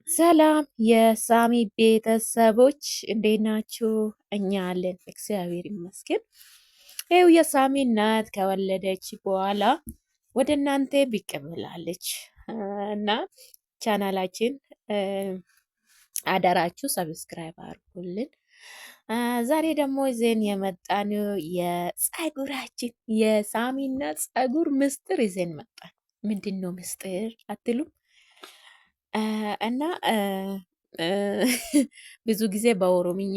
ሰላም የሳሚ ቤተሰቦች እንዴት ናችሁ? እኛ አለን፣ እግዚአብሔር ይመስገን። ይኸው የሳሚ እናት ከወለደች በኋላ ወደ እናንተ ብቅ ብላለች እና ቻናላችን አደራችሁ subscribe አድርጉልን። ዛሬ ደግሞ ይዘን የመጣን የጸጉራችን የሳሚ እናት ጸጉር ምስጢር ይዘን መጣን። ምንድን ነው ምስጢር አትሉም? እና ብዙ ጊዜ በኦሮምኛ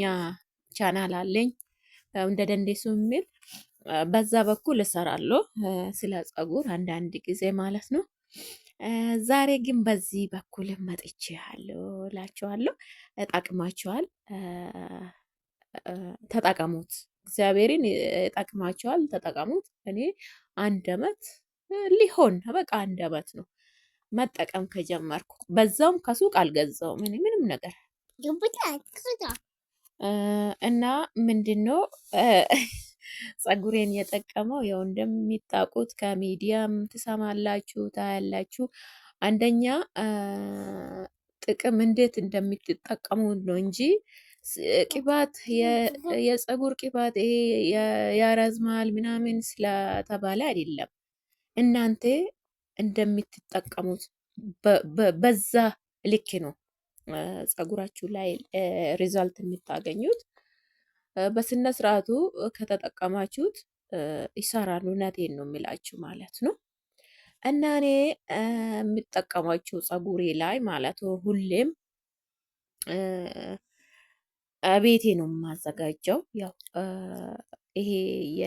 ቻናል አለኝ እንደ ደንዴሱ የሚል፣ በዛ በኩል እሰራለሁ ስለ ጸጉር አንዳንድ ጊዜ ማለት ነው። ዛሬ ግን በዚህ በኩል መጥቼ እላችኋለሁ። ጠቅማችኋል፣ ተጠቀሙት። እግዚአብሔርን ጠቅማችኋል፣ ተጠቀሙት። እኔ አንድ አመት ሊሆን በቃ አንድ አመት ነው መጠቀም ከጀመርኩ። በዛውም ከሱቅ አልገዛውም እኔ ምንም ነገር። እና ምንድነው ጸጉሬን የጠቀመው? ያው እንደሚታውቁት ከሚዲያም ትሰማላችሁ፣ ታያላችሁ። አንደኛ ጥቅም እንዴት እንደምትጠቀሙ ነው እንጂ ቅባት የጸጉር ቅባት ይሄ ያረዝማል ምናምን ስለተባለ አይደለም። እናንተ እንደምትጠቀሙት በዛ ልክ ነው ጸጉራችሁ ላይ result የምታገኙት። በስነ ስርዓቱ ከተጠቀማችሁት ይሰራል። እውነቴን ነው የሚላችሁ ማለት ነው። እና እኔ የምጠቀማቸው ጸጉሬ ላይ ማለት ነው ሁሌም ቤቴ ነው የማዘጋጀው። ያው ይሄ የ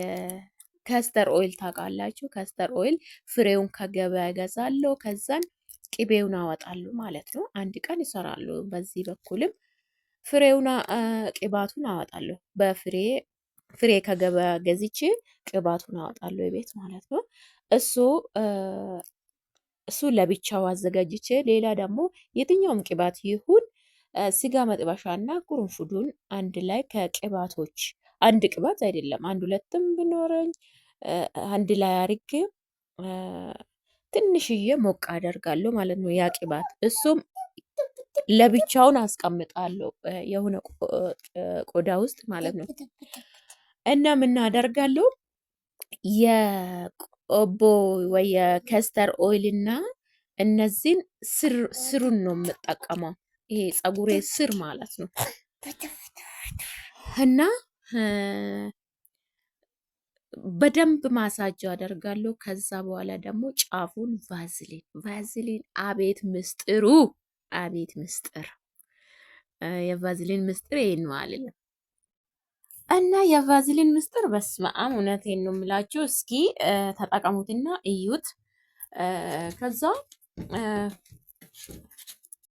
castor oil ታውቃላችሁ። Castor oil ፍሬውን ከገበያ እገዛለሁ። ከዛን ቅቤውን አወጣለሁ ማለት ነው። አንድ ቀን ይሰራሉ። በዚህ በኩልም ፍሬውን ቅባቱን አወጣለሁ። በፍሬ ፍሬ ከገበያ ገዝቼ ቅባቱን አወጣለሁ የቤት ማለት ነው። እሱ ለብቻው አዘጋጅቼ፣ ሌላ ደግሞ የትኛውም ቅባት ይሁን ስጋ መጥበሻና ቅርንፉዱን አንድ ላይ ከቅባቶች፣ አንድ ቅባት አይደለም፣ አንድ ሁለትም ቢኖረኝ አንድ ላይ አርጌ ትንሽዬ ሞቅ አደርጋለሁ ማለት ነው። ያ ቅባት እሱም ለብቻውን አስቀምጣለሁ የሆነ ቆዳ ውስጥ ማለት ነው። እና ምን አደርጋለሁ? የቆቦ ወይ የ castor oil እና እነዚህን ስሩን ነው የምጠቀመው። ይሄ ጸጉሬ ስር ማለት ነው። እና በደንብ ማሳጅ አደርጋለሁ። ከዛ በኋላ ደግሞ ጫፉን ቫዝሊን፣ ቫዝሊን፣ አቤት ምስጢሩ፣ አቤት ምስጢር፣ የቫዝሊን ምስጢር ይሄን ነው አልልም። እና የቫዝሊን ምስጢር በስመ አብ፣ እውነቴን ነው የምላችሁ። እስኪ ተጠቀሙትና እዩት። ከዛ